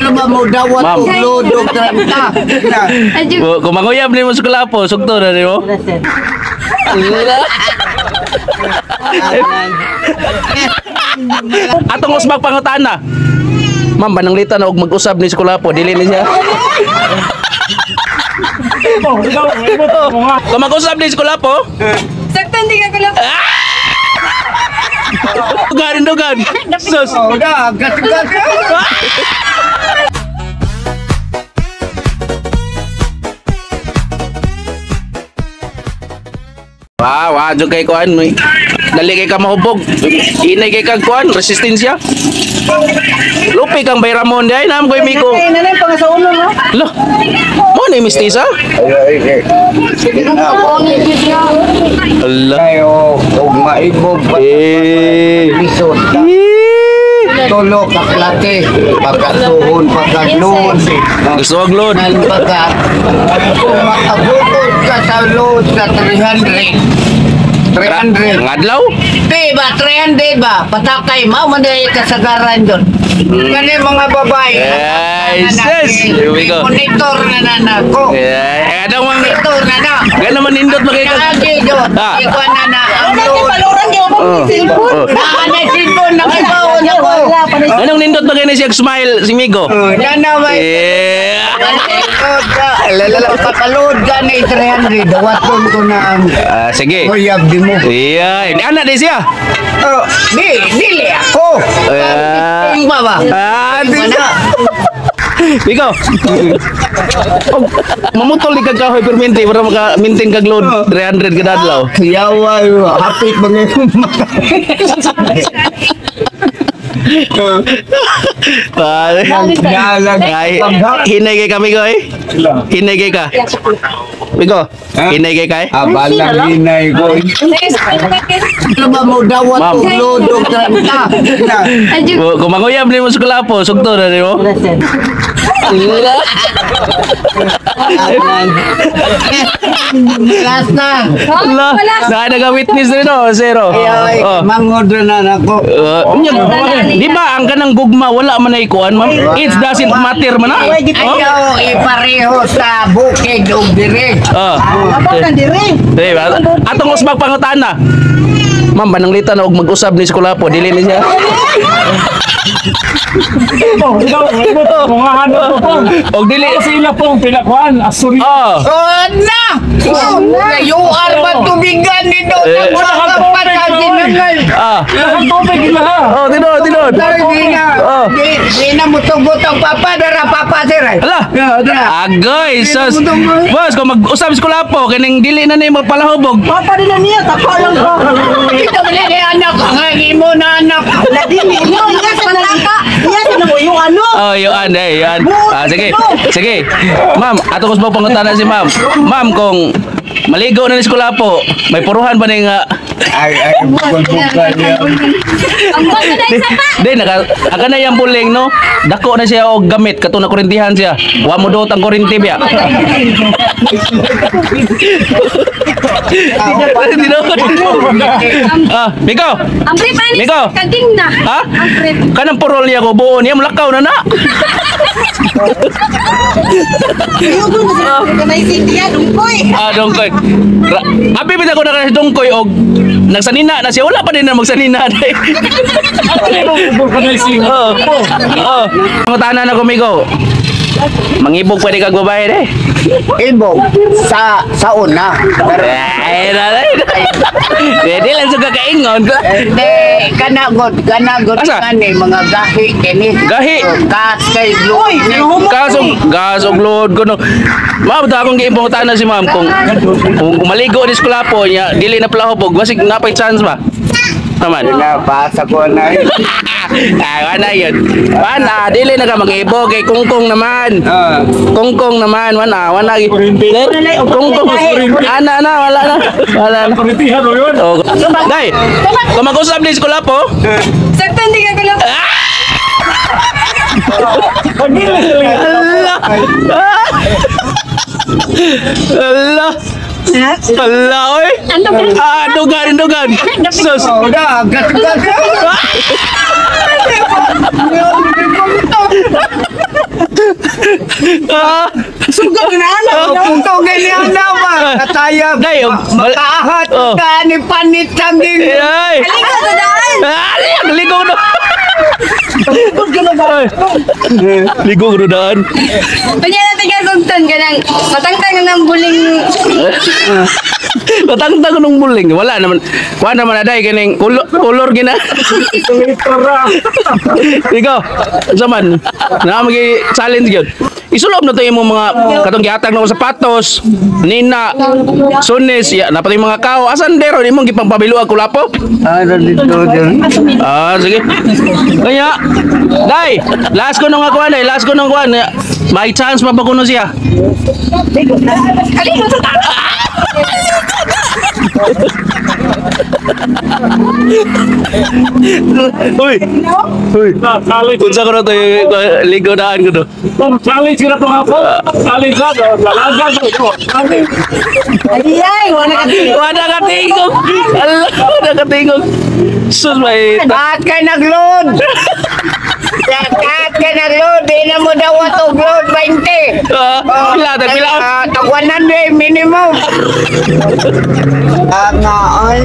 Ano ba mo dawat Ma'am. og load og 30? Adyo. Kung manguyab nimo sa kulapo, sugto na nimo. Atong usbag pangutana. Ma'am, pananglitan na og mag-usab ni Kulapo, dili ni siya. Kung mag-usab ni Kulapo, Sakto hindi ka kulapo. dugan dugan. Sus. Oh, da, gat gat. Wow, wow, jud kay kuan. Dali kay ka mahubog. Inay kay kag kuan, resistensya. Lupi kang bayramon day, nam koy miko. Ay, nanay, pang sa ulo, no? Lo. Mo ni mistisa? Allah. Ayo, og maibog pa Eh. lisod. Tulo ka klate, pagkasuhon, pagkaloon. Gusto og load. Nang baga, kung makabukod ka sa load sa 300. 300. Ngadlaw? Di ba, 300 ba? Patakay, mao man dahil kasagaran doon. Kani mga babae. Ay, sis! Here we go. Monitor na na na ko. Eh, ano man Monitor na na. Gano man nindot magay ka. Naagi doon. Ah. Ikuan na na ang load. Paluran, di mo Oh. cellphone. Oh. Naanay cellphone, nakibaon ako. Wala, panay. Anong nindot magay na siya smile si Migo? Oh, na may Eh. Load ka. Kapaload ka na 300. Dawaton ko na ang Ah, sige. uyab di mo. Iya, anak di siya. Oh, di, dili ako. Ah. Ting ba ba? Ah, di siya. Migo. Og mamutol di kag kahoy permente para maka maintain kag load 300 kada adlaw. Yawa, hapit ba ngayon? Ah, Nalag. ay, hinay kay kami ko eh. Hinay kay ka. Migo, hinay kay ka eh. Abalang hinay ko. Ano ba mo dawat Ma'am. og load og 30? Adyo. Kung manguyab nimo sa kulapo, sugto na nimo. Last na. Allah, na naga-witness rin oh, zero. Ay, Oh. mangod na na ako. Di ba ang kanang gugma wala man ay kuan, ma'am? It doesn't matter man ah. Oh. Ayaw ipareho sa bukid og dire. Oh. Abaw nang dire. Di ba? Atong usbag pangutana. Ma'am, pananglitan na og mag-usab ni Kulapo, dili ni siya. Og dili Sila pong pinakuan, asuri. Oh. Oh, na! Oh, you are ba tubigan nito? Eh. Nagpapakasinangal. Ah. Ang tubig ila. Oh, tinod, tinod. Di na, Oh. di na mutong-butong papa, dara papa sir. ay. Ala. Ya, dara. Agoy, sus. Boss, kung mag-usab sa Kulapo, kining dili na ni magpalahubog. Papa din na niya, tako lang ko. Ito ba ni anak, ang imo na anak. Ladini, iyo, iya sa nang, iya sa nang yung ano. Oh, yun, eh, yun. Ah, sige. Sige. Ma'am, ato ko sa pangutana si ma'am. Ma'am, kung maligo na ni Kulapo, may puruhan ba ni nga? Ay, ay, bukal-bukal niya. Ang bago na isa pa. Di, naka, aga na yung buling, no? Dako na siya og gamit, kato na kurintihan siya. Wa mo doot ang kurinti biya. Tinod. Ah, Miko. Ang brief anis. Miko. Kaging na. Ha? Ang brief. Kanang purol niya ko buo niya mulakaw na na. Iyo ko na sa kanay city ya, dungkoy. Ah, dongkoy. Abi bitaw ko na kasi dongkoy og nagsanina na siya, wala pa din na magsanina day. Vulcanizing. Oo. Oo. Pangutana na ko, Miko. Mangibog pwede kag babae de. Ibog, sa una. Pero, Ay, na. Di lang sa kakaingon. Hindi, kanagod, kanagod Asa? kani, mga gahi kini. Gahi? Gas kay load ni. Kaso, gas og load ko no. Ma'am, ta akong giipangutana si ma'am kung maligo ni po niya, dili na palahubog, basig napay chance ba? Naman. Na, pasa ko na. Ah, wala yun. Wala, dili na ka mag-ibog kay kungkong naman. Ah. Kungkong naman, wala, wala. Kungkong. Ana na, wala na. Wala na. Kuritihan o yun. Oh. Day, kung mag-usap ni eskwela po, Sakto hindi ka kulapo. Allah! Allah! Allah, oy! Ah, dugan, dugan! Sus! Oh, da, gas gas. Ah, Sugat na anak. Punto ganyan na ba? Kataya. Day, og- Makaahat Oh. ka ni panit sangging. Ay. Aligo sa daan. Ah, ligo no. Ay. Ligo ko daan. Kanya na tiga sugton kanang matangtang na ng buling. Matangtang ko nung muling. Wala naman. Wala naman aday kining color, color gina. Ikaw, zaman. Na magi challenge gyud. Isulob na to imong mga katong gihatag na sapatos, nina, sunis, ya, napatay mga kao. Asan dero imong gipangpabilo ang kulapo? Ah, dito dyan. Ah, sige. Kaya, Day, last ko nung ako, day, last ko nung kuan. May chance pa ba kuno siya? Aligo sa daan. Uy. Uy. Challenge. Unsa ko na to ligo daan ko to. Challenge ka na to hapon. Challenge na. Lalaga ko. Challenge. Ay, ay, wala ka din. Wala ka tingog. Ala, wala ka tingog. Sus may Lahat kay nagload. Lahat kay nagload. Di na mo daw ato load 20. Ah, pila tag pila. Ah, tag 100 minimum. Ah, nga ay.